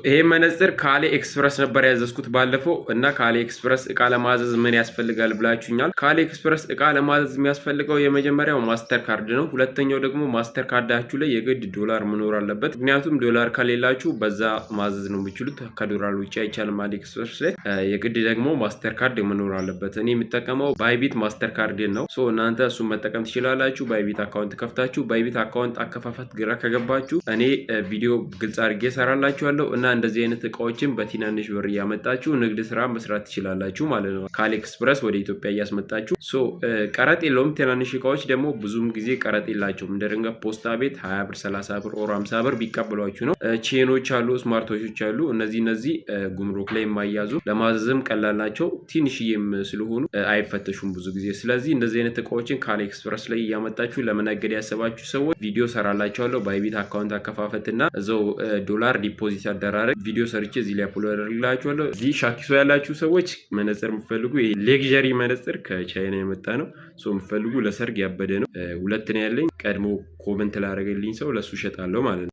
ይሄ መነጽር ከ AliExpress ነበር ያዘዝኩት ባለፈው። እና ከ AliExpress እቃ ለማዘዝ ምን ያስፈልጋል ብላችሁኛል። ከ AliExpress እቃ ለማዘዝ የሚያስፈልገው የመጀመሪያው Mastercard ነው። ሁለተኛው ደግሞ Mastercard ኣችሁ ላይ የግድ ዶላር መኖር አለበት። ምክንያቱም ዶላር ከሌላችሁ በዛ ማዘዝ ነው የሚችሉት። ከዶላር ውጭ አይቻልም AliExpress ላይ። የግድ ደግሞ Mastercard መኖር አለበት። እኔ የምጠቀመው Bybit Mastercard ን ነው። So እናንተ እሱን መጠቀም ትችላላችሁ። Bybit account ከፍታችሁ፣ Bybit account አከፋፈት ግራ ከገባችሁ እኔ ቪዲዮ ግልጽ አድርጌ እሰራላችኋለሁ። እና እንደዚህ አይነት እቃዎችን በትናንሽ ብር እያመጣችሁ ንግድ ስራ መስራት ትችላላችሁ ማለት ነው። ከ AliExpress ወደ ኢትዮጵያ እያስመጣችሁ። So ቀረጥ የለውም። ትናንሽ እቃዎች ደግሞ ብዙም ጊዜ ቀረጥ የላቸውም። እንደ ድንገት ፖስታ ቤት 20 ብር፣ 30 ብር or 50 ብር ቢቀበሏችሁ ነው። Chain ኦች አሉ፣ smart watch ኦች አሉ። እነዚህ ጉምሩክ ላይ የማያዙ፣ ለማዘዝም ቀላል ናቸው። ትንሽዬም ስለሆኑ አይፈተሹም ብዙ ጊዜ። ስለዚህ እንደዚህ አይነት እቃዎችን ከ AliExpress ላይ እያመጣችሁ ለመነገድ ያሰባችሁ ሰዎች ቪዲዮ ሰራላችኋለሁ። Bybit account አከፋፈትና እዛው ዶላር deposit አደራረግ ቪዲዮ ሰርቼ እዚህ ላይ upload አደርግላችኋለሁ። እዚህ ሻኪሶ ያላችሁ ሰዎች መነጽር የምትፈልጉ፣ luxury መነጽር ከቻይና የመጣ ነው። So የምትፈልጉ ለሰርግ ያበደ ነው። ሁለት ነው ያለኝ። ቀድሞ comment ላደረገልኝ ሰው ለሱ እሸጣለሁ ማለት ነው።